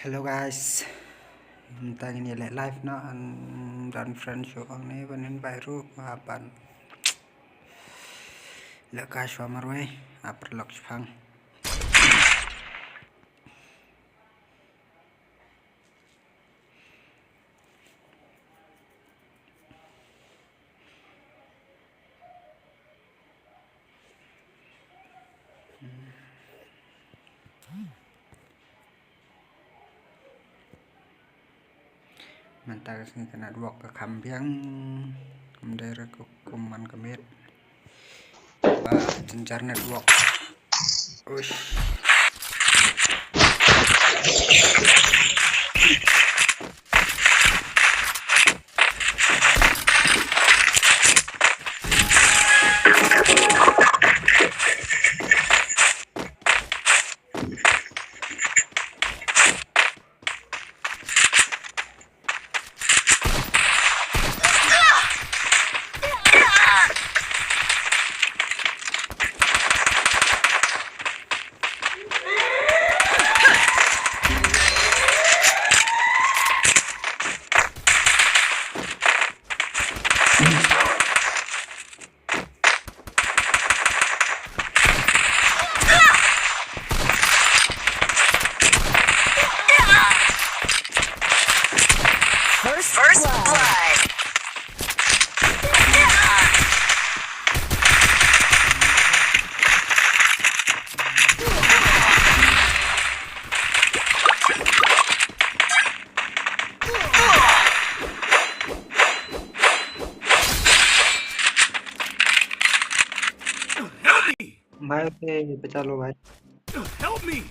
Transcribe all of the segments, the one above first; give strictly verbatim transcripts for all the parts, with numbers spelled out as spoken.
Hello guys. Mynta ngin ïa leh live noh, and don friend shuh hangne ban invite ruh, ah, ban leh ka shuwa marwei, ah, paralok shipang. Mynta ka sngi ka network ka kham biang. Ym dei re ka kum man ka miet. Ba jynjar network. Uish. First blood. Help me! भाई, बचा लो भाई। Help me!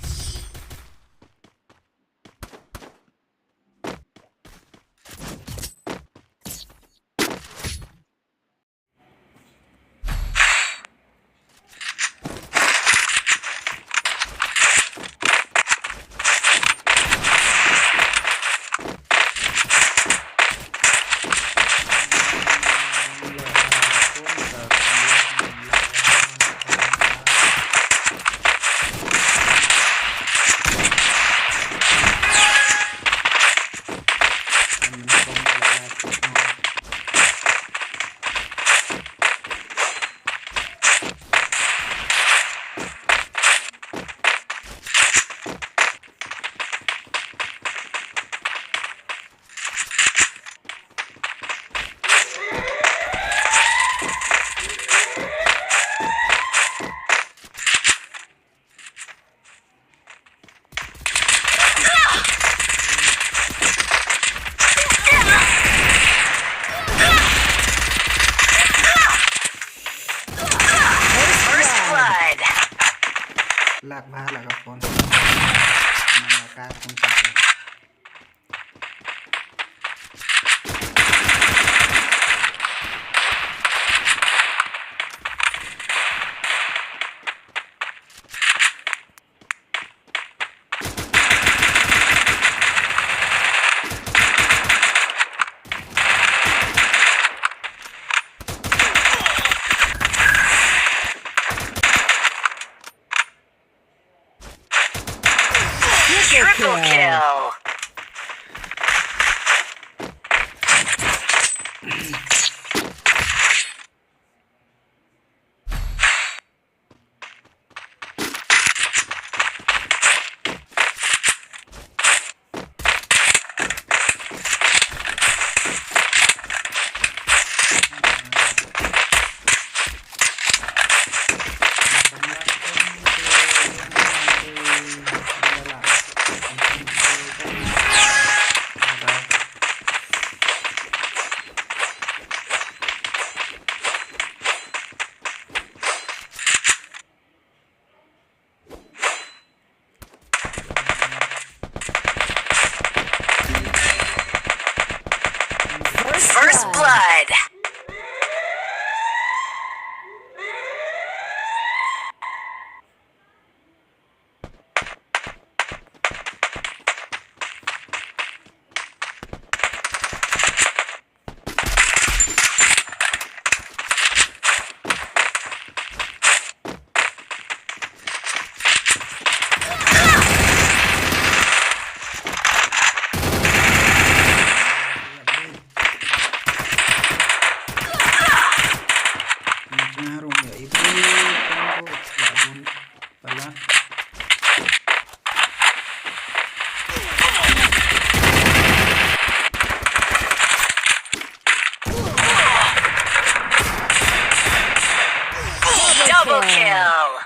Double kill.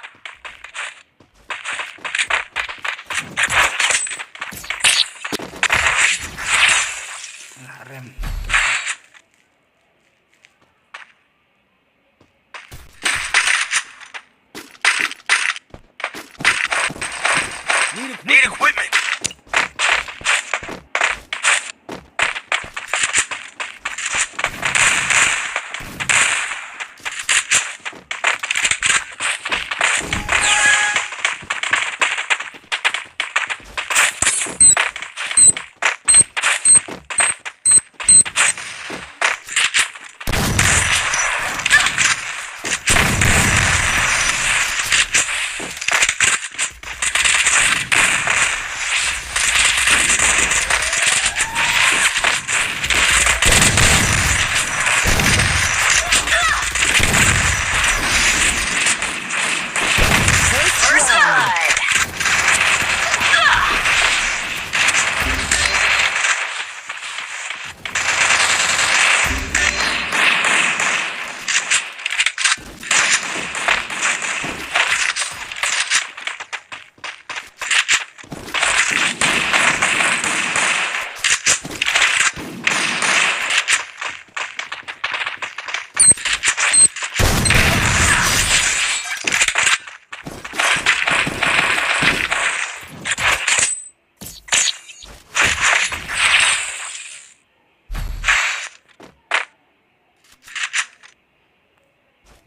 Lah rem. Need equipment.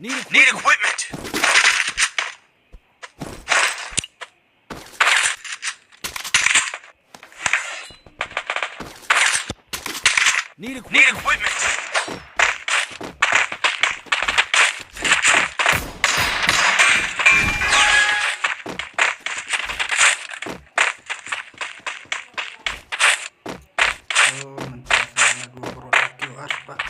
Need equipment. Need equipment. Need equipment. Oh, mynta sa na dua baroh la Q R pat.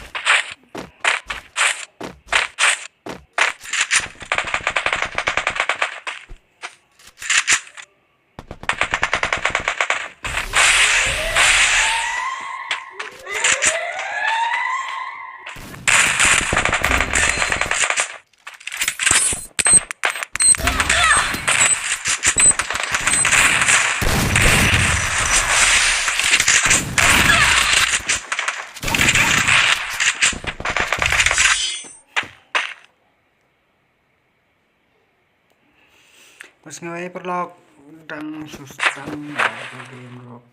Bas nga wei paralok dang sustan ba ka game ruh.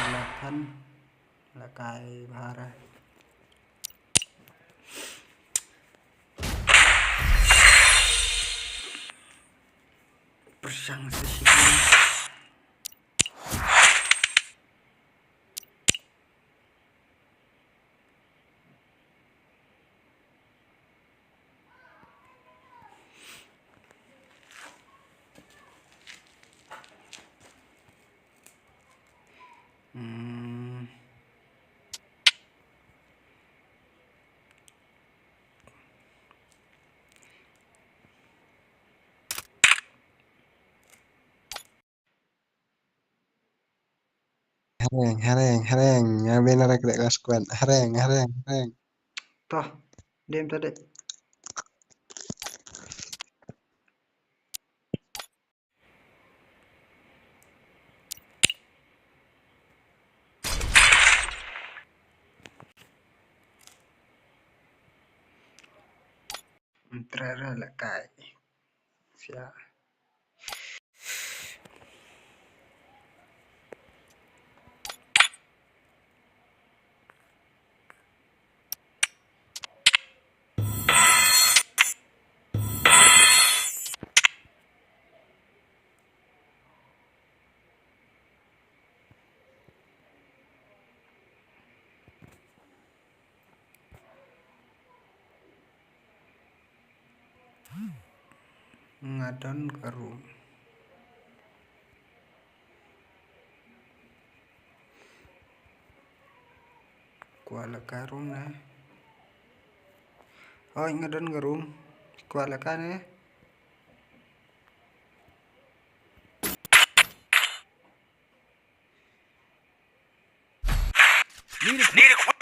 Lapan lakai bahara. Persang sesini. Hmm. Hareng, hareng, hareng. Nga bin hareng dek ka squad. Hareng, hareng, hareng. Toh, dim tadi. Entrera la kai. Sia. Nga don ka room. Kwah la ka room ne. Oi, nga don ka room. Kwah la ka ne. Need a, need a qu-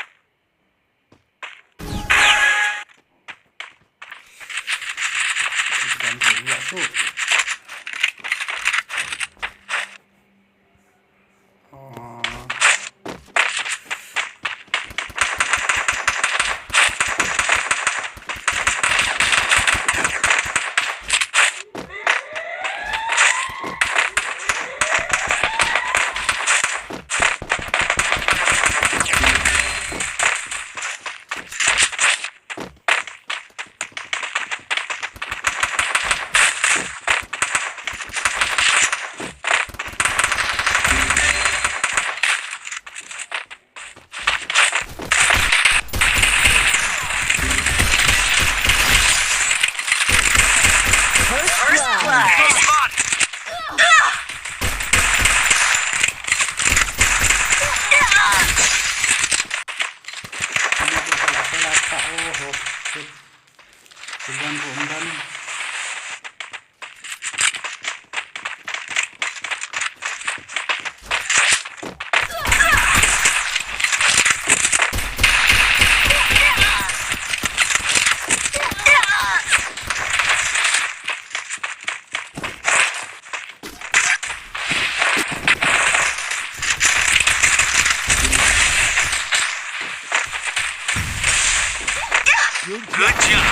Good job.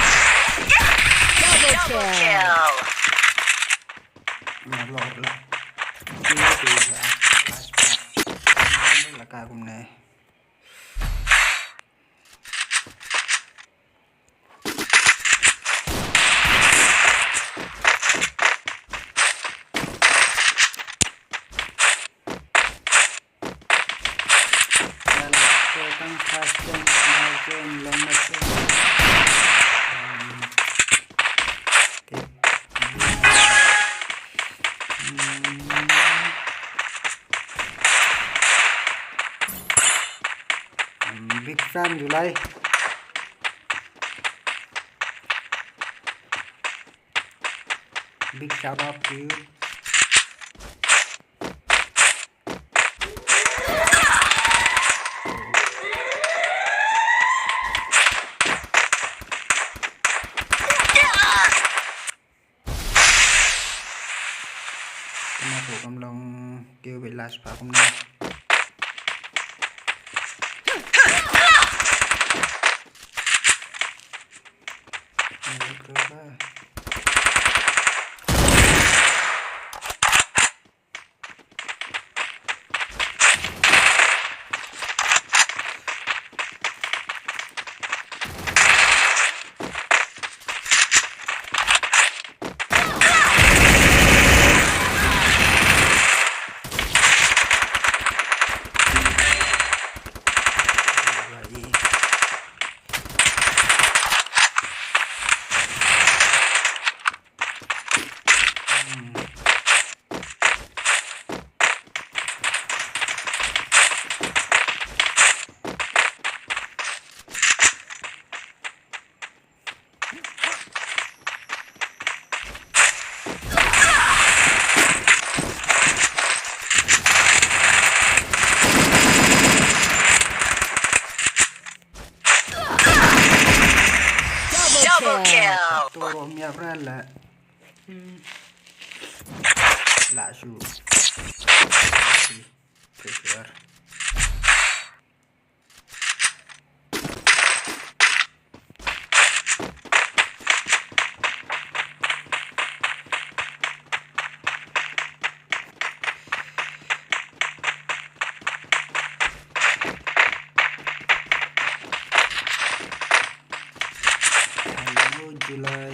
Double kill. Nga block la. Kill, kill, kill. La ka kumne. Big fan, July. Big shout out to you. Kumno to kam long kiew beit last pa kumno. Double kill. Toro mia brala. La shu. Pressure. Hello, July.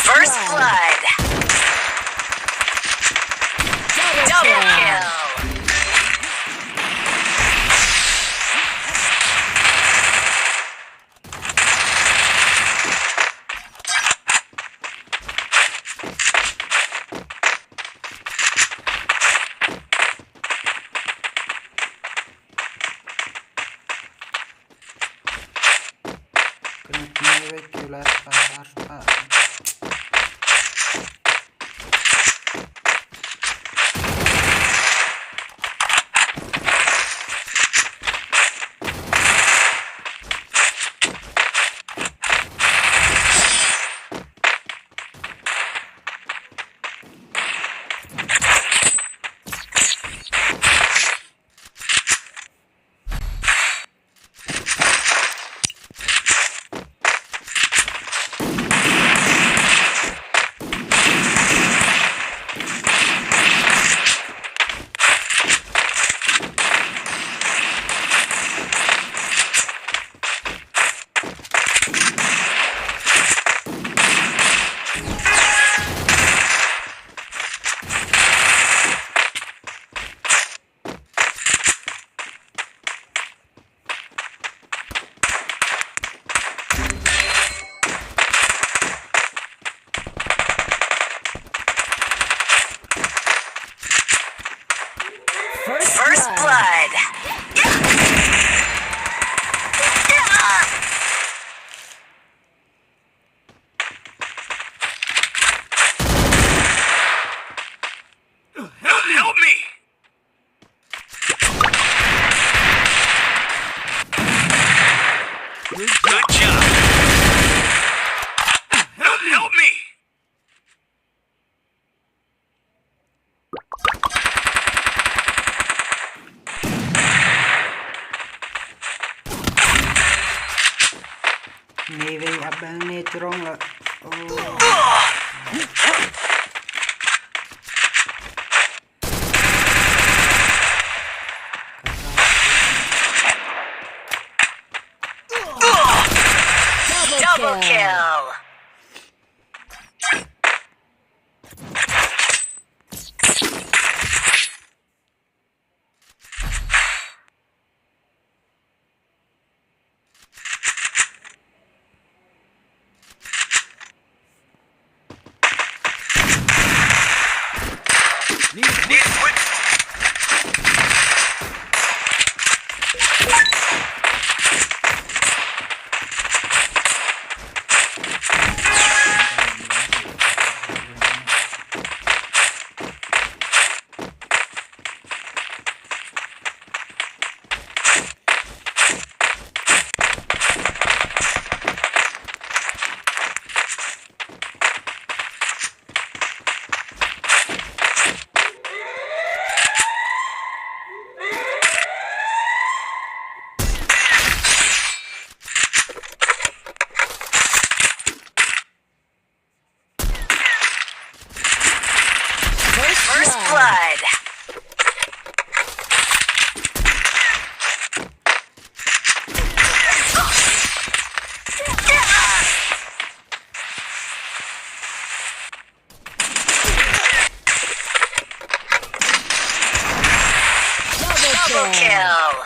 First blood. Double kill. Kena kena wei kula spa spa. First blood. Help me! Good job. Help me! Neiwei abang ne trong la. Oh. Double kill. First blood. Double kill.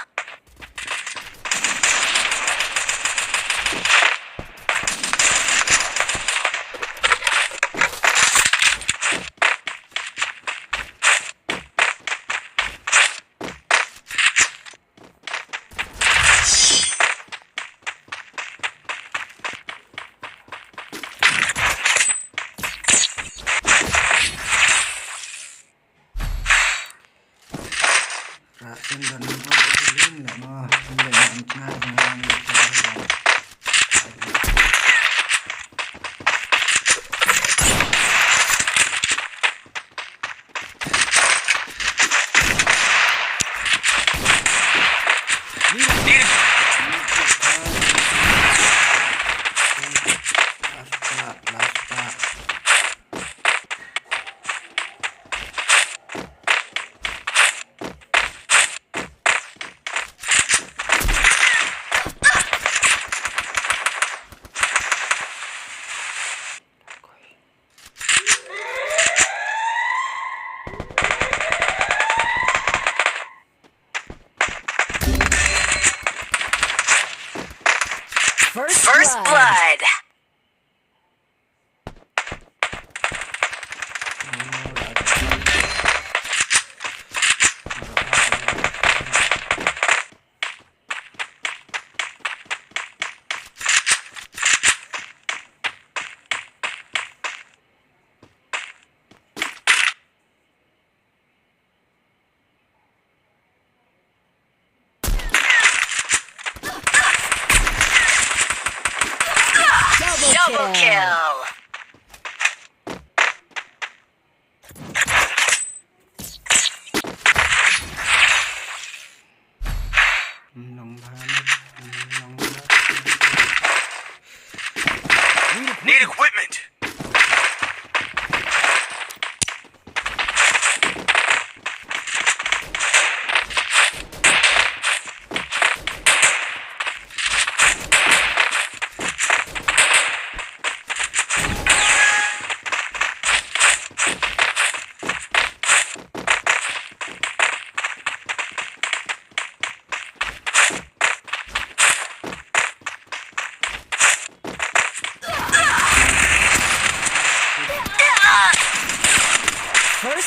First blood. Double kill. Need equipment.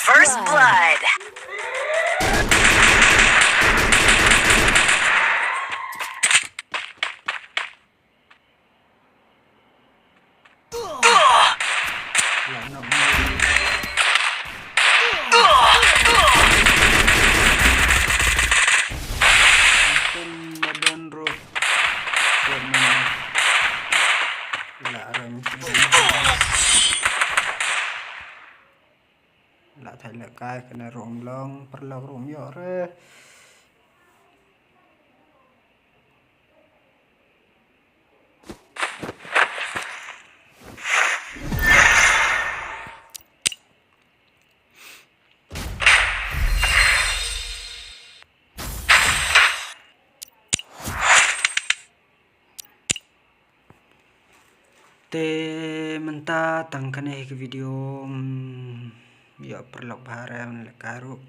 First blood. Lah nok. Kum madan ruh. Lah rem. Lah thai lehkai kane ruh long paralok ruh ym ïoh re. Te mynta tang kane hi ka video, mm, ïoh paralok bha re, lehkai ruh.